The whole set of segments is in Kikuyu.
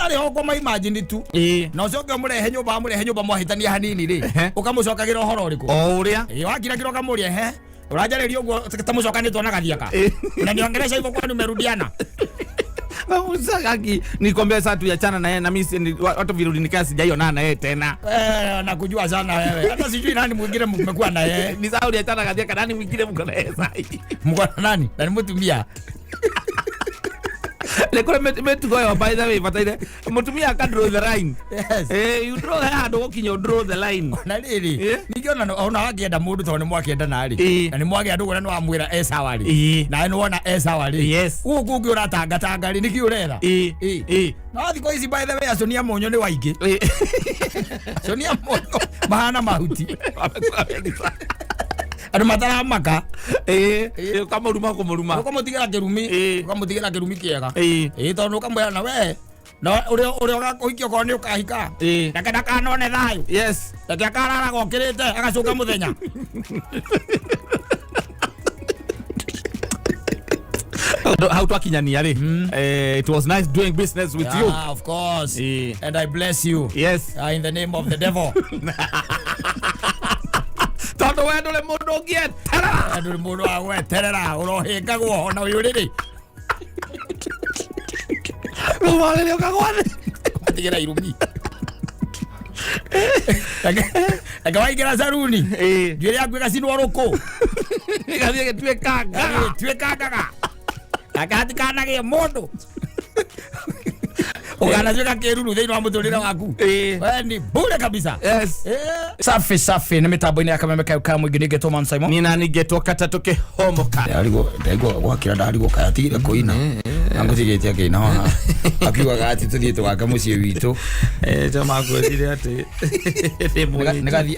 Ararĩ ho kwa imagine tu. Na ũcoke ũmũrehe nyũmba, amũrehe nyũmba mwahĩtania hanini rĩ, ũkamũcokagĩra ũhoro ũrĩkũ? O ũrĩa. Ĩ, wakirakira ũkamũria, he ũranjarĩria ũguo ta mũcokanĩtwo na gathiaka na niongeresha hivyo kwani umerudiana? Sasa nikwambia sasa tuachana na yeye na mimi hata vile ulinikaa sijaionana na yeye tena. Eh, nakujua sana wewe, hata sijui nani mwingine mmekuwa na yeye. Ni sawa uliachana gathiaka, nani mwingine mko na yeye sasa? Mko na nani na ni mũtumia? Nĩ kũrĩ mĩtugo ĩyo, by the way, bataire mũtumia aka draw the line. Yes. Eh, you draw he handũ gũkinya ũ draw the line. Na rĩrĩ, ningĩ ona wakĩenda mũndũ, tondũ nĩ mwakĩendana rĩ, na nĩ mwagĩa ndũgũ na nĩ wamwĩra e sawa rĩ, nawe nĩ wona e sawa rĩ, gũkũ kũngĩ ũratangatanga rĩ, nĩkĩ ũretha? No thikũ ici, by the way, aconia mũnyũ nĩ waingĩ. Aconia mũnyũ mahana mahuti, andũ mataramaka. Ũkamũruma kũmũruma. Ũkamũtigĩra kĩrumi. Ũkamũtigĩra kĩrumi kĩega. Ĩ, tondũ ũkamwĩra na we na ũrĩa ũrĩa ũgakũhikia, okorwo nĩ ũkahika, reke ndakanone thayũ. Reke akararaga okĩrĩte agacũka mũthenya. Hau twakinyania rĩ, it was nice doing business with you. Yeah, of course. And I bless you in the name of the devil. Tondũ we ndũrĩ mũndũ ũngĩeterera. Ndũrĩ mũndũ wa gweterera, ũrohĩngagwo ona ũyũ rĩrĩ. Rĩu warĩrĩ ũkagwa thĩ. Ũgatigĩra irumi. Reke waingĩra saruni, njuĩrĩ yaku ĩgacinwo rũkũ. Ĩgathiĩ ĩgĩtuĩka ngaga. Tuĩka ngaga. Reke hatikanagĩe mũndũ ũkanatuĩka kĩruru thĩinĩ wa mũtũrĩre waku. We ni bure kabisa. Safi safi, nĩ mĩtambo-inĩ ya Kameme kayo ka mũingĩ, ningĩ Thomas Simon. Nina ningĩtwo katatũ kĩhomoka. Ndarigwo, ndaigua gwakĩra, ndarigwo kaya atigire kũina angũtigĩte akĩina haha akiugaga atĩ tũthiĩ tũgake mũciĩ witũ. Makwĩrire atĩ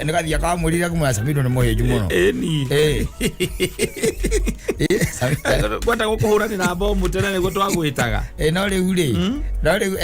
Nĩgathia kamwĩrire kumwĩra Samido nĩ mũhĩnju mũno. Ĩni. Kwenda gũkũhũranĩra bomu tene nĩguo twagwĩtaga. Ĩ, no rĩu rĩ, no rĩu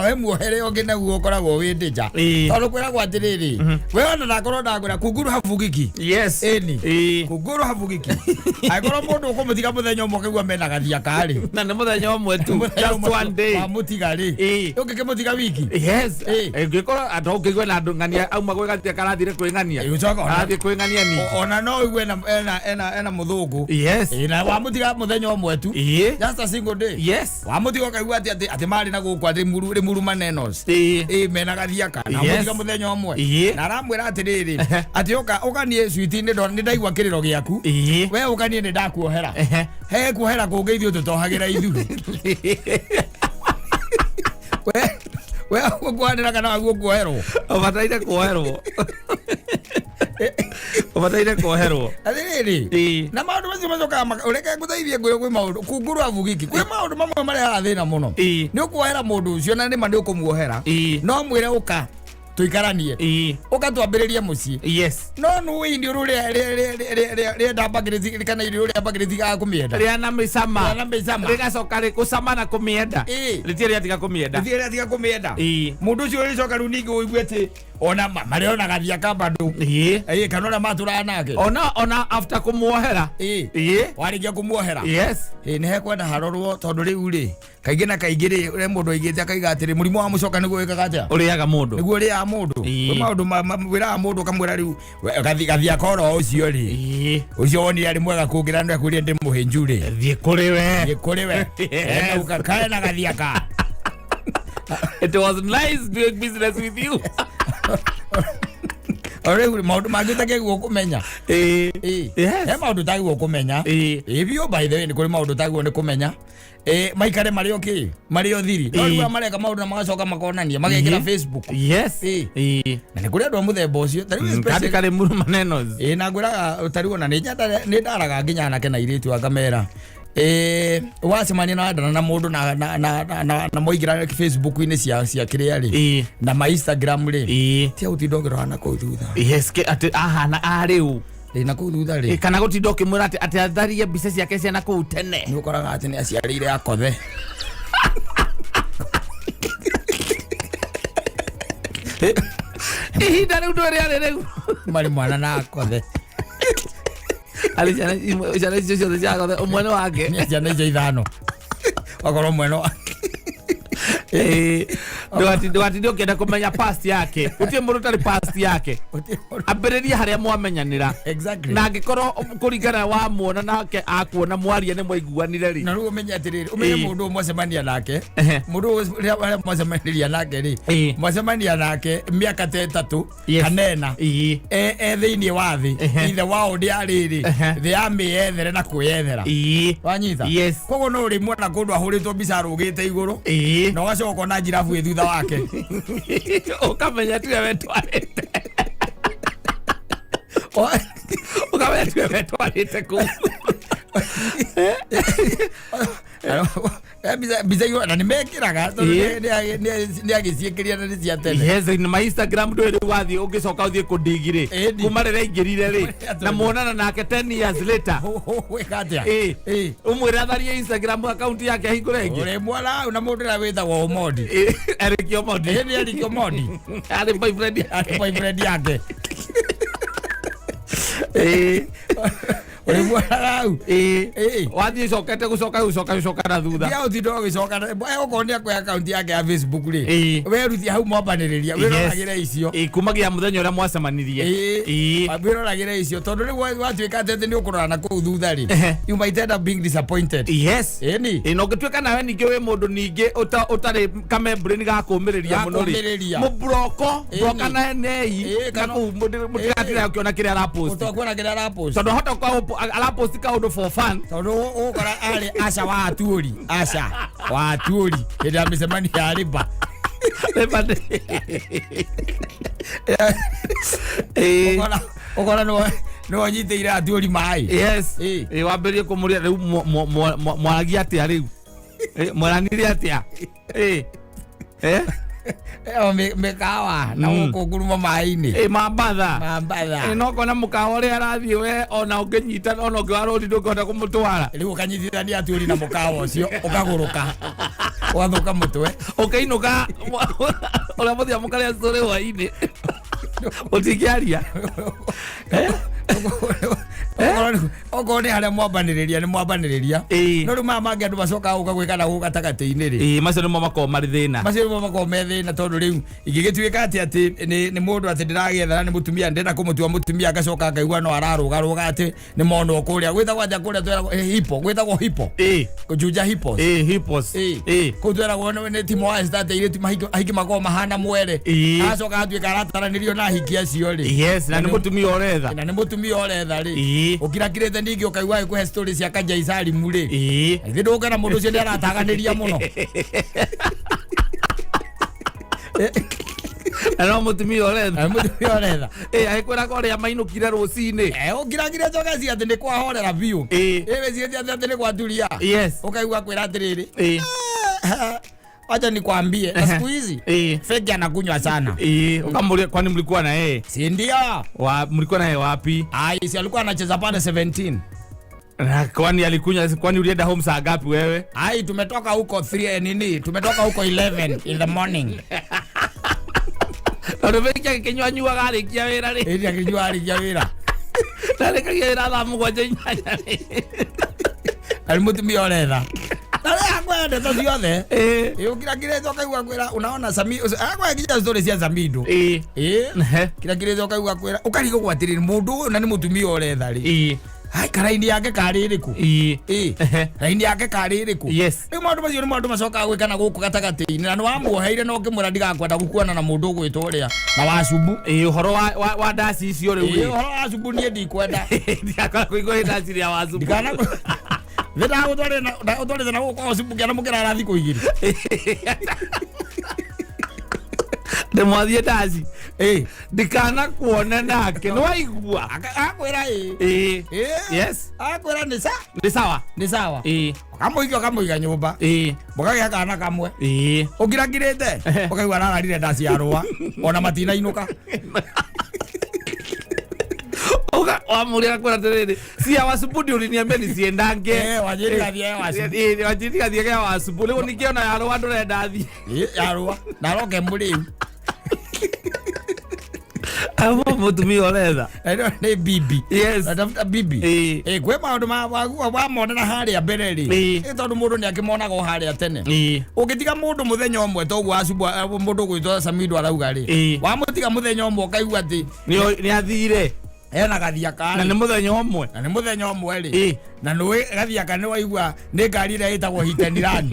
he muohere ũngĩ naguo ũkoragwo wĩ ndĩnja, tondũ kwĩragwo atĩrĩrĩ, we ona ndakorwo ndakwĩra kunguru habugiki. Ĩni. Kunguru habugiki, angĩkorwo mũndũ ũkũmũtiga mũthenya ũmwe ũkaigua mena gathia karĩ. Na nĩ mũthenya ũmwe tu, just one day. Wamũtiga rĩ, ũngĩkĩmũtiga wiki. Ĩngĩkorwo andũ ũngĩigua na andũ ng'ania auma gwĩ gathia karathire kwĩ ng'ania. Ĩ, ũcoka Arathiĩ kwĩ ng'ania ningĩ. Ona no ũigue ena mũthũngũ. Ĩ, na wamũtiga mũthenya ũmwe tu, just a single day, wamũtiga ũkaigua atĩ marĩ na gũkũ atĩ rĩmuru manenos. Ĩ, mena gathiaka na mũtiga mũthenya ũmwe. Na aramwĩra atĩrĩrĩ, atĩ ũka ũkanie switi, nĩ ndaigua kĩrĩro gĩaku. We ũkanie, nĩ ndakuohera. He kuohera kũngĩ ithuĩ tũtohagĩra ithuĩ. We ũkuhanĩra kana waguo kuoherwo? Ũbataire kuoherwo, ũbataire kuoherwo. Atĩrĩrĩ, na maũndũ macio macokaga ũreke ngũteithie, ngwĩre kwĩ maũndũ kunguru abugiki, kwĩ maũndũ mamwe marehaga thĩna mũno. Nĩ ũkuohera mũndũ ũcio, na nĩma nĩ ũkũmuohera, no mwĩre ũka tũikaranie, ũka twambĩrĩrie mũciĩ. No nũ irio rũrĩa rĩenda mbagĩrĩti kana irio rũrĩa mbagĩrĩti gaga kũmĩenda. Rĩa na mĩcama. Rĩa na mĩcama. Rĩgacoka rĩkũcama na kũmĩenda. Rĩtirĩ rĩatiga kũmĩenda. Rĩtirĩ rĩatiga kũmĩenda. Mũndũ ũcio rĩcoka rĩu ningĩ ũigue atĩ ona marĩona gathiaka bado. Ĩ, kana ũrĩa matũraga nake. Ona after kũmuohera. Warĩkia kũmuohera. Ĩ, nĩ hekwenda harorwo, tondũ rĩu rĩ, kaingĩ na kaingĩ rĩ, ũrĩa mũndũ aigĩte akaiga atĩrĩ, mũrimũ wa mũcoka nĩguo wĩkaga atĩa? Ũrĩaga mũndũ. Nĩguo ũrĩaga mũndũ. Kwĩ maũndũ wĩraga mũndũ, ũkamwĩra rĩu gathia koro ũcio rĩ, ũcio wonire arĩ mwega kũngĩra nĩ akwĩrire ndĩ mũhĩnju rĩ. Thiĩ kũrĩ we. Thiĩ kũrĩ we. Kae na gathiaka. It was nice doing business with you. O rĩu maũndũ mangĩ ũtakĩguo kũmenya. He maũndũ ũtagĩrĩirwo kũmenya. Ĩ biũ, by the way, nĩ kũrĩ maũndũ ũtagĩrĩirwo nĩ kũmenya. Ĩ, maikare marĩ o kĩ, marĩ o thiri, no rĩu mareka maũndũ na magacoka makonania magekĩra Facebook. Na nĩ kũrĩ andũ a mũthemba ũcio ta rĩu Kandi karĩ muru maneno. Ĩ, na ngwĩraga ta rĩu ona nĩ ndaraga nginya anake na airĩtu akamera, ĩ, wacemania na wendana na mũndũ na mwaingĩra Facebook-inĩ cia kĩrĩa rĩ, na ma Instagram rĩ, tia gũtinda ũkĩrora na kũu thutha. Yes, atĩ ahana arĩu. Ĩ, na kũu thutha rĩ. Kana gũtinda ũkĩmwĩra atĩ atharie mbica ciake cia na kũu tene. Nĩ ũkoraga atĩ nĩ aciarĩire akothe. Ihinda rĩu ndũĩ rĩarĩ rĩu. Marĩ mwana na akothe. Arĩ ciana icio ciothe cia akothe, ũmwe nĩ wake. Nĩ ciana icio ithano, wakorwo mwena wake. Ndũgatinde ũkĩenda kũmenya past yake. Gũtirĩ mũndũ ũtarĩ past yake. Ambĩrĩria harĩa mwamenyanĩra. Exactly. Na angĩkorwo kũringana wa muona nake akuona mwaria nĩ mwaiguanire rĩ. Na rĩu ũmenye atĩrĩrĩ, ũmenye Ĩĩ. mũndũ ũyũ mwacemania nake, Ehe. mũndũ ũyũ rĩrĩa rĩrĩa mwacemaniria nake rĩ, Ĩĩ. mwacemania nake mĩaka ta 3 Yes. kana 4 Ĩĩ. e thĩinĩ wa thĩ, Ehe. ithe wao ndĩarĩrĩ Ehe. thĩ yamĩyethere na kwĩyethera. Ĩĩ. Wanyita? Yes. Koguo no ũrĩmuona kũndũ ahũrĩtwo mbica arũgĩte igũrũ, Ĩĩ. na ũgacoka ũkona njirabu ĩ thutha wake. Ũkamenya tiwe wetwarĩte. Ũkamenya tiwe wetwarĩte kũu. Mbica igũrũ na nĩ mekĩraga tondũ Ĩĩ. nĩ agĩciĩkĩria na nĩ cia tene. Yes, in my Instagram ndũĩ rĩu wathiĩ ũngĩcoka ũthiĩ kũndigi rĩ, Ĩni. kuma rĩrĩa aingĩrire rĩ, na muonana nake 10 years later. Wĩka atĩa? Ĩĩ. Ĩĩ. Ũmwĩre atharie Instagram account yake ahingũre ĩngĩ. Ũrĩmuona na mũndũ ũrĩa wĩtagwo Omondi. Ĩĩ, Eric Omondi. Ĩĩ nĩ Eric Omondi. Arĩ boyfriend yake. Arĩ boyfriend yake. Ĩĩ. Ũrĩmuonaga hau. Ĩĩ. Ĩĩ. Wathiĩ ũcokete gũcoka gũcoka gũcoka na thutha. Ndia ũtinda ũgĩcoka okorwo nĩ akũhe akaunti yake ya Facebook rĩ, Ĩĩ. werutie hau mwambanĩrĩria wĩroragĩre icio. Ĩĩ, kumagia mũthenya ũrĩa mwacemanirie. Ĩĩ. Ĩĩ. Wĩroragĩre icio tondũ rĩu watuĩka atĩ nĩ ũkũrora na kũu thutha rĩ, Ehe. you might end up being disappointed. Yes. Ĩni. Ĩĩ, na ũngĩtuĩka nawe ningĩ wĩ mũndũ ningĩ ũtarĩ kamembrain ga kũũmĩrĩria mũno rĩ, Ga kũũmĩrĩria. mũburoko Ĩni. broka nenei Ĩĩ, na kũu mũtigatinda ũkĩona kĩrĩa arapost, Ũtokuona kĩrĩa arapost. tondũ ahota gũkorwo arapost kaũndũ for fun. Tondũ ũgũkora arĩ aca wa atuũri, aca wa atuũri hĩndĩ ya mĩcemanio ya rĩba. Ĩĩ. Ũkora nĩwe ũnyitĩire atuũri maĩ. Yes. Ĩĩ. Ĩĩ, wambĩrĩrie kũmũria rĩu mwaragia atĩa rĩu? Ĩĩ, mwaranire atĩa? Ĩĩ. Eh? Ĩyo mĩkawa na gũkũ nguruma maĩ-inĩ. Ĩĩ, mambatha. Mambatha. Ĩĩ, no kona mũkawa ũrĩa arathiĩ we ona ũngĩnyita ona ũngĩ wa rũri ndũngĩhota kũmũtwara. Rĩu ũkanyitithania atuũri na mũkawa ũcio ũkagũrũka ũgathũka mũtwe. Ũkĩinũka ũrĩa mũthia mũkarĩa cũrĩ hwainĩ ũtingĩaria. Okorwo nĩ harĩa mwambanĩrĩria nĩ mwambanĩrĩria. Ĩĩ. No rĩu maya mangĩ andũ macokaga gũka gwĩka na gũkũ gatagatĩ-inĩ rĩ, Ĩĩ, macio nĩmo makoragwo marĩ thĩna. Macio nĩmo makoragwo me thĩna tondũ rĩu ingĩgĩtuĩka atĩ nĩ mũndũ atĩ ndĩragĩetha na nĩ mũtumia ndĩrenda kũmũtua mũtumia ngacoka ngaigua no ararũgarũga atĩ nĩ monwo kũrĩa gwĩtagwo atĩa kũrĩa tweragwo hipo gwĩtagwo hipo. Ĩĩ. Kũjunja hipos. Ĩĩ, hippos. Ĩĩ. Ĩĩ. Kũu tweragwo nĩ timo wa estate airĩtu ahiki makoragwo mahana mwere. Ĩĩ. Agacoka agatuĩka arataranĩrio na ahiki acio rĩ. Yes, na nĩ mũtumia ũretha. Na nĩ mũtumia ũretha rĩ. Ĩĩ. Ũkirakirĩte ningĩ ũkaigua agĩkũhe story cia Kanja Salimu rĩ. Ĩĩ. Ithe ndũkena mũndũ ũcio nĩ arataganĩria mũno. Na no mũtumia ũretha. Na nĩ mũtumia ũretha. Ĩĩ, agĩkwĩra ũrĩa mainũkire rũcinĩ. Ũkirakirĩte ũgeciria atĩ nĩ kwahorera biũ. Ĩĩ. Ĩ wĩcirĩtie atĩ nĩ gwaturia. Yes. Ũkaigua kwĩra atĩrĩrĩ. Ĩĩ. Wacha nikwambie na siku hizi Ĩĩ. feki anakunywa sana. Ĩĩ, ũkamũria kwani mlikuwa na yeye? Si ndio? Wa mlikuwa na yeye wapi? Ai, si alikuwa anacheza pale 17. Na kwani alikunywa, kwani ulienda home saa ngapi wewe? Ai, tumetoka huko 3 nini? Tumetoka huko 11 in the morning. Tondũ bengi agĩkĩnyua nyuaga arĩkia wĩra rĩ. Ĩri akinyua arĩkia wĩra. Ndarĩkagia wĩra thaa 7 8 rĩ. Ari mũtumia ũretha. Na rĩ akwenda ndeto ciothe. Ĩĩ. Ĩ ũkirakirĩte ũkaigua kwĩra unaona Sami akwenda nginya story cia Samido. Ĩĩ. Ĩ. Ehe. Kirakirĩte ũkaigua kwĩra ũkarigwo atĩrĩrĩ mũndũ ũyũ na nĩ mũtumia ũretha rĩ. Ĩĩ. Ai, karaini yake karĩ ĩrĩkũ? Ĩĩ. Ĩ. Ehe. Raini yake karĩ ĩrĩkũ? Yes. Rĩu maũndũ macio nĩ maũndũ macokaga gwĩka na gũkũ gatagatĩ-inĩ na nĩ wamuoheire na ũkĩmwĩra ndigakwenda gũkuona na mũndũ ũgwĩtwo ũrĩa na wacubu. Ĩĩ, ũhoro wa ndaci icio rĩu Ĩ, rĩ. ũhoro wa cubu niĩ ndikwenda. Ndigakorwo kũigua ĩ ndaci rĩa wacubu. Ndikana ndagũtwarĩte na gũkũ kwa cubu kĩana mũkĩrara thikũ 2. Ndĩmwathiĩ ndaci. Ĩ. Ndikanakuone nake nĩ waigua. Akwĩra ĩ. Ĩĩ. Ĩ. Yes. Akwĩra nĩ sa Nĩ sawa. Nĩ sawa. Ĩĩ. Ũkamũiga ũkamũiga nyũmba. Ĩĩ. Mũkagĩa kana kamwe. Ĩĩ. Ũkirakirĩte ũkaigua arararire ndaci ya rũa ona matinainũka. Uka wamũria akwĩra atĩrĩrĩ, cia wacubu ndio uliniambia nisiendange. Wanjĩrire athiĩ wacubu. Ĩĩ, wanjĩrire athiĩ ya wacubu rĩu ningĩ ona ya rũa ndũrenda athiĩ. Ĩ, ya rũa na aroke mũrĩu. Amo mũtumia ũretha. Ĩno nĩ bibi. Yes. Natafuta bibi. Ĩĩ. Ĩ kwĩ maũndũ wamonera harĩa mbere rĩ. Ĩĩ. Ĩ tondũ mũndũ nĩ akĩmonaga o harĩa tene. Ĩĩ. Ũngĩtiga mũndũ mũthenya ũmwe toguo acubwa mũndũ ũgwĩtwo Samido arauga rĩ. Ĩĩ. Wamũtiga mũthenya ũmwe ũkaigua atĩ Nĩ athire. Hena gathiaka Na nĩ mũthenya ũmwe. Na nĩ mũthenya ũmwe rĩ. Ĩĩ. Na nĩũĩ gathiaka nĩ waigua nĩ ngari ĩrĩa ĩtagwo Hit and Run.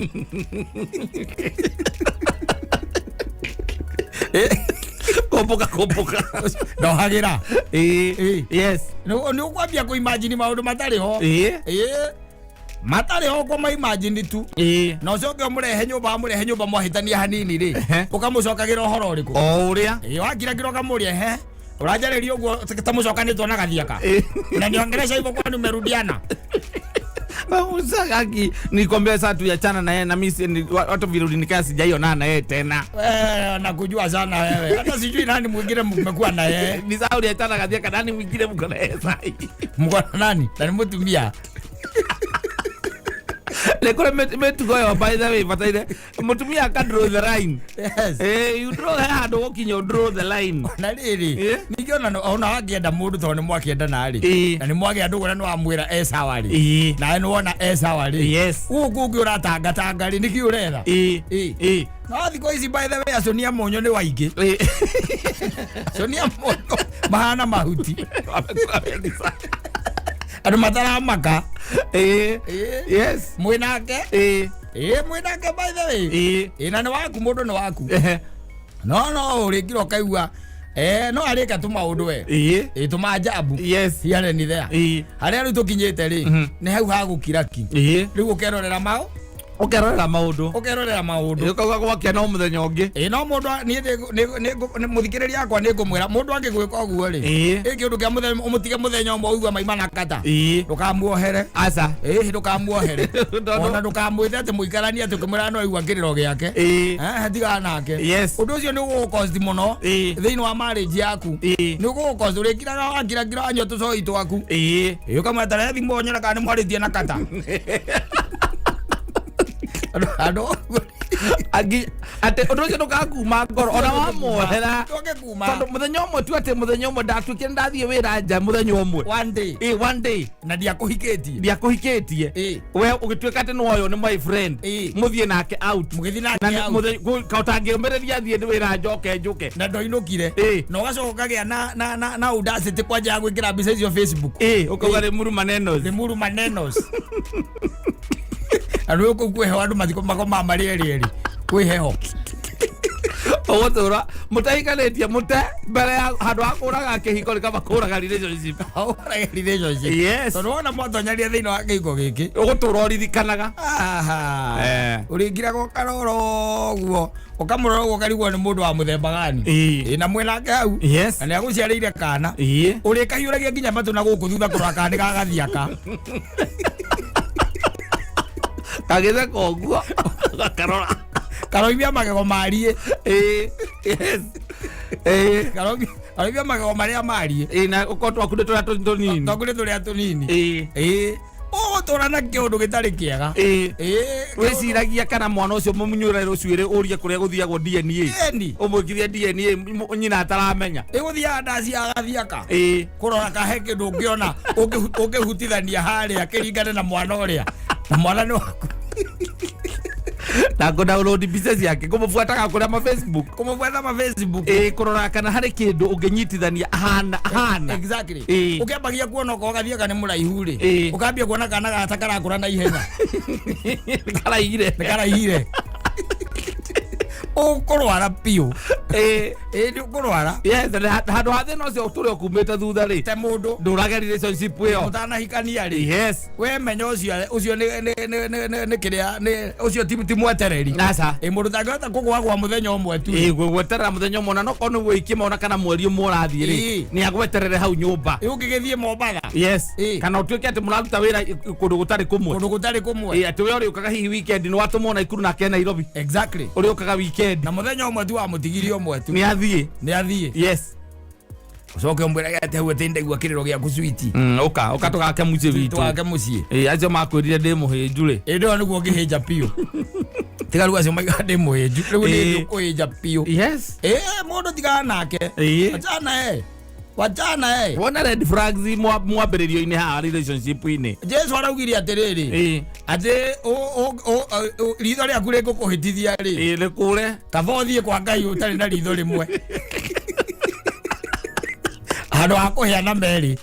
Kũmbũka kũmbũka. Ndohagĩra. Ĩĩ. Ĩĩ. Yes. Nĩ ũkwambia kũ-imagine maũndũ matarĩ ho. Ĩĩ. Ĩĩ. Matarĩ ho kũma imagine tu. Ĩĩ. Na ũcoke ũmũrehe nyũmba wamũrehe nyũmba mwahĩtania hanini rĩ. Ehe. Ũkamũcokagĩra ũhoro ũrĩkũ? O ũrĩa. Ĩĩ wakirakira ũkamũria he. Ũranjarĩria ũguo ta mũcokanĩtwo na gathiaka. Ĩĩ. Unaniongelesha hivyo kwani umerudiana? Sasa nikwambia sasa tuachana na yeye na mimi watu vile ulinikaa sijaionana na yeye tena. Wewe nakujua sana wewe. Hata sijui nani mwingine mmekuwa na yeye. Ni sawa uliachana gathiaka nani mwingine mko na yeye sasa. Mko na nani? Na ni mũtumia. Nĩ kũrĩ mĩtugo ĩyo, by the way, bataire mũtumia aka draw the line. Yes. Eh, you draw he handũ gũkinya ũ draw the line. Na rĩrĩ Eh? ningĩ ona wakĩenda mũndũ tondũ nĩ mwakĩendana rĩ Ĩĩ. na nĩ mwagĩa ndũgũ na nĩ wamwĩra e sawa rĩ Ĩĩ. nawe nĩ wona e sawa rĩ Yes. gũkũ ũngĩ ũratangatanga rĩ nĩkĩ ũretha? Ĩĩ. Ĩĩ. Ĩĩ. No thikũ ici, by the way, aconia mũnyũ nĩ waingĩ. Ĩĩ. Aconia mũnyũ mahana mahuti. Wamekua wengi sana. Andũ mataramaka. Ĩĩ. Ĩĩ. Yes. Mwĩnake. Ĩĩ. Ĩĩ, mwĩnake, by the way. Ĩĩ. Ĩĩ, na nĩ waku, mũndũ nĩ waku. Ehe. No ũrĩkira ũkaigua no arĩka tũmaũndũ we. Ĩĩ. Ĩĩ, tũmanjabu. Yes. Here ni there. Ĩĩ. Harĩa rĩu tũkinyĩte rĩ nĩ hau hagũkira ki. Ĩĩ. Rĩu ũkerorera maũ Ũkerorera maũndũ. Ũkerorera maũndũ. Ĩĩ, ũkauga gwakia no mũthenya ũngĩ. Ĩĩ, no mũndũ niĩ mũthikĩrĩria akwa nĩ ngũmwĩra mũndũ angĩgwĩka ũguo rĩ, Ĩĩ. ĩ kĩũndũ kĩa mũthenya ũmũtige mũthenya ũmwe ũigua maima na kata. Ĩĩ. Ndũkamuohere. Aca. Ĩĩ, ndũkamuohere. Ona ndũkamwĩte atĩ mũikaranie atĩ ũkĩmwĩra no aigua kĩrĩro gĩake. Ĩĩ. Eh, tigana nake. Yes. Ũndũ ũcio nĩ ũgũgũcost mũno Ĩĩ. thĩinĩ wa marriage yaku. Ĩĩ. Nĩ ũgũgũcost ũrĩkiraga wakirakira wanyua tũcoi twaku. Ĩĩ. Ĩĩ, ũkamwetera thimũ nyone kana nĩ mwarĩtie na kata andũ. Angi atĩ ũndũ ũcio ndũkakuma ngoro ona wamuohera. Ndũke kuma. Tondũ mũthenya ũmwe tu atĩ mũthenya ũmwe ndatuĩkire ndathiĩ wĩra nja mũthenya ũmwe. One day. Ĩĩ, one day. Na ndiakũhikĩtie. Ndiakũhikĩtie. Ĩĩ. We ũgĩtuĩka atĩ nĩwoywo nĩ my friend. Ĩĩ. Mũthiĩ nake out. Mũgĩthiĩ Na nake nĩ- out. Kaũtangĩũmĩrĩria thiĩ wĩra njoke njũke. Na ndoinũkire. Ĩĩ. Na ũgacoka ũkagĩa na audacity kwanja ya gwĩkĩra mbica icio Facebook. Ĩĩ, ũkauga nĩ muru manenos. Nĩ muru manenos. Andũ kũu kwĩ heho, andũ mathiko makomaa marĩ erĩ erĩ kwĩ heho. Ũgũtũra mũtahikanĩtie mũte mbere ya handũ ha kũraga kĩhiko nĩ kaba kũraga relationship. Ũrage relationship. Yes. Tondũ wona mwatonyaria thĩinĩ wa kĩhiko gĩkĩ, Ũgũtũra ũririkanaga. Aha. Eh. Ũrĩngiraga ũkarora ũguo ũkamũrora ũguo ũkarigwo nĩ mũndũ wa mũthemba gani. Ĩĩ. Ĩĩ, na mwĩnake hau. Yes. Na nĩ agũciarĩire kana. Ĩĩ. Ũrĩkahiũragia nginya matũ na gũkũ thutha kũrora kana nĩ gagathiaka. Kagĩtheka ũguo gakarora. Karoimia magego mariĩ. Ĩĩ. Yes. Ĩĩ. Karoimia magego marĩa mariĩ. Ĩĩ, na ũkorwo twaku nĩ tũrĩa tũnini. Twaku nĩ tũrĩa tũnini. Ĩĩ. Ĩĩ, ũgũtũra na kĩũndũ gĩtarĩ kĩega. Ĩĩ. Ĩĩ. Wĩciragia kana mwana ũcio mũmunyũre rũcuĩrĩ ũrie kũrĩa gũthiagwo DNA. Ĩni. Ũmwĩkithie DNA nyina ataramenya. Ĩgũthiaga ndaci ya gathiaka Ĩĩ. kũrora kahe kĩndũ ũngĩona ũngĩhutithania harĩa kĩringane na mwana ũrĩa na mwana nĩ waku. Na ngũ download mbica ciake kũmũbuataga kũrĩa ma Facebook. Kũmũbuata ma Facebook. Ĩĩ, kũrora kana harĩ kĩndũ ũngĩnyitithania ahana ahana. Exactly. Ĩĩ. Ũkĩambagia kuona okorwo gathiaka nĩ mũraihu rĩ, Ĩĩ. ũkambia kuona kana gata karakũra na ihenya. Karaigire. Nĩ karaihire, ũkũrwara biũ. Ĩĩ. Ĩĩ, nĩ ũkũrwara. Yes, na handũ ha thĩna ũcio ũtũre ũkumĩte thutha rĩ, te mũndũ ndũrage relationship ĩyo. Ũtanahikania rĩ, Yes. we menya ũcio nĩ kĩrĩa nĩ ũcio ti mwetereri. Aca. Ĩ, mũndũ ũtangĩhota kũgwagwa mũthenya ũmwe tu. Ĩĩ, gweterera mũthenya ũmwe, na nokorwo nĩ wiki ĩmwe ona kana mweri ũmwe ũrathiĩ rĩ, Ĩĩ. nĩ agweterere hau nyũmba. Ĩ, ũngĩgĩthiĩ Mombatha. Yes. Ĩĩ. Kana ũtuĩke atĩ mũraruta wĩra kũndũ gũtarĩ kũmwe. Kũndũ gũtarĩ kũmwe. Ĩĩ, atĩ we ũrĩũkaga hihi weekend nĩ watũmwo Naikuru nake Nairobi. Exactly. Ũrĩũkaga weekend. Na mũthenya ũmwe tu wamũtigirie ũmwe tu. Nĩ athiĩ. Nĩ athiĩ. Yes. Ũcoke ũmwĩrage atĩ hau atĩ ndaigua kĩrĩro gĩaku switi. Ũka ũka tũgake mũciĩ witũ. Twake mũciĩ. Ĩĩ, acio makwĩrire ndĩ mũhĩnju rĩ. Ĩndĩ ĩyo nĩguo ũngĩhĩnja biũ, tiga rĩu acio maiga ndĩ mũhĩnju rĩu. Ĩĩ. Nĩ ũkũhĩnja biũ. Yes. Ĩĩ, mũndũ tigana nake. Ĩĩ. Achana e. Wachana eh. Wona red flags mwambĩrĩrio-inĩ haha relationship-inĩ. Jesu araugire atĩrĩrĩ, atĩ ritho rĩaku rĩngũkũhĩtithia rĩ, Ĩĩ, rĩkũre. Kaba ũthiĩ kwa Ngai ũtarĩ na ritho rĩmwe handũ ha kũheana merĩ.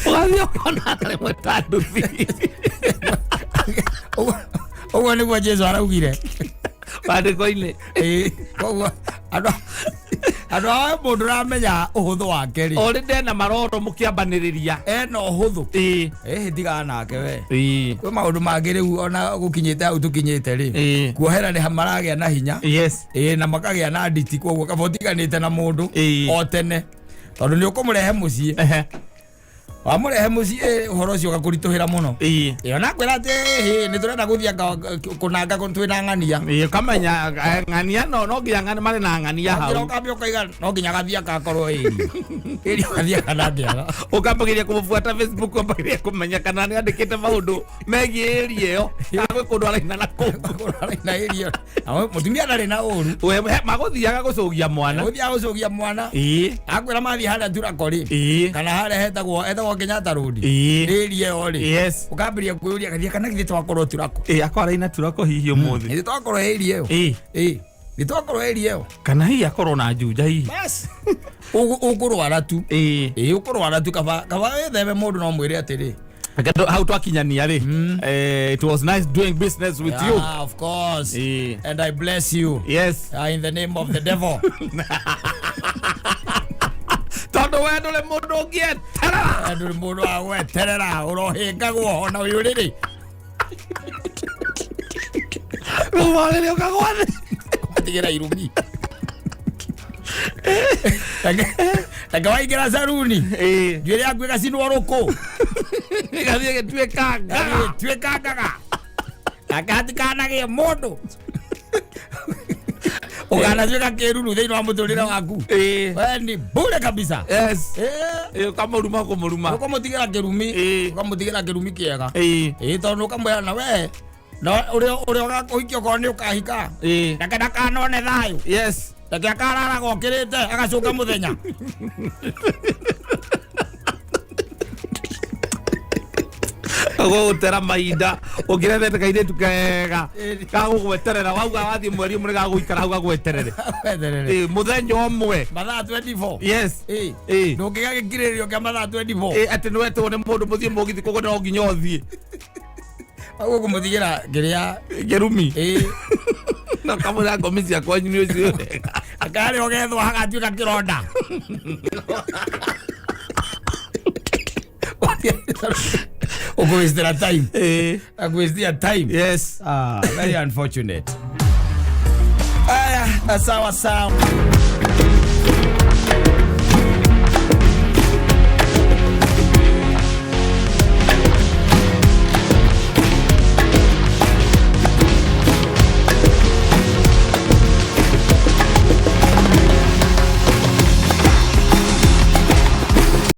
Ũgathiĩ ũkona rĩmwe ta nduthi. Ũguo nĩguo Jesu araugire maandĩko-inĩ. Ĩĩ, koguo andũ a mũndũ ũramenya ũhũthũ wake rĩ, O rĩ ndena maroro mũkĩambanĩrĩria. Ena ũhũthũ. Ĩhĩ, tigana nake we. Kwĩ maũndũ mangĩ rĩu ona gũkinyĩte hau tũkinyĩte rĩ, kuohera nĩ maragĩa na hinya. Ĩĩ, na makagĩa na nditi, koguo kaba ũtiganĩte na mũndũ o tene, tondũ nĩ ũkũmũrehe mũciĩ. Wamũrehe mũciĩ, ũhoro ũcio ũgakũritũhĩra mũno. Ĩyo nakwĩra atĩ hĩ, nĩ tũrenda gũthiĩ anga kũnanga twĩna ng'ania. Ĩĩ, ũkamenya ng'ania no nginya marĩ na ng'ania hau. Ũkambia ũkaiga no nginya gathiĩ akakorwo ĩri ĩri gathiĩ kana ndĩaga. Ũkambagĩria kũmũbuata Facebook, ũkambagĩria kũmenya kana nĩ andĩkĩte maũndũ megiĩ ĩri ĩyo, kana gwĩ kũndũ araina na kũu. Na ĩri ĩyo mũtumia ndarĩ na ũru. Magũthiaga gũcũgia mwana. Gũthiaga gũcũgia mwana. Akwĩra mathiĩ harĩa Turako rĩ, kana harĩa hetagwo Kenyatta Road, ĩri ĩyo rĩ, ũkambĩrĩria kwĩyũria gathiĩ kana githĩ twakorwo Turako. Ĩĩ, akorwo araina Turako hihi ũmũthĩ. Githĩ twakorwo ĩri ĩyo. Ĩĩ, githĩ twakorwo ĩri ĩyo. Kana hihi akorwo na Juja hihi. Bas, ũkũrwara tu. Ĩĩ, ũkũrwara tu. Kaba wĩtheme mũndũ, no mwĩre atĩrĩ, Hau twakinyania rĩ, it was nice doing business with you. Yeah, of course. And I bless you in the name of the devil. Tondũ we ndũrĩ mũndũ ũngĩeterera. Ndũrĩ mũndũ wa gweterera, ũrohĩngagwo ona ũyũ rĩrĩ. Rĩu warĩrĩ ũkagwa thĩ. Kũmatigĩra irumi. Reke waingĩra saruni, njuĩrĩ yaku ĩgacinwo rũkũ. Ĩgathiĩ ĩgĩtuĩka ngaga. Tuĩka ngaga, reke hatikanagĩe mũndũ ũkanatuĩka kĩruru thĩinĩ wa mũtũrĩre waku. We ni bure kabisa. Ĩĩ, ũkamũruma kũmũruma. Ũkamũtigĩra kĩrumi. Ũkamũtigĩra kĩrumi kĩega. Ĩĩ, tondũ ũkamwĩra na we na ũrĩa ũgakũhikia, okorwo nĩ ũkahika, reke ndakanone thayũ. Reke akararaga okĩrĩte agacũka mũthenya. Gũgũtera mahinda ũngĩrethete kairĩtu kega gagũgweterera, wauga wathiĩ mweri ũmwe nĩgagũikara hau gagweterere. Weterere. Ĩĩ, mũthenya ũmwe. Mathaa 24. Ĩĩ, ndũngĩgĩa gĩkirĩrĩrio kĩa mathaa 24. Ĩĩ, atĩ nĩwetwo nĩ mũndũ mũthiĩ mũgithi, koguo no nginya ũthiĩ. Ũguo kũmũtigĩra kĩrĩa. Kĩrumi. Na kamũra ngomi cia kwanyu nĩ ũcio wega. Akarĩ ũgethwo hagatuĩka kĩronda. Ũkũwastĩra time. Akũwastia time. Ah, very unfortunate. Aya, sawa sawa.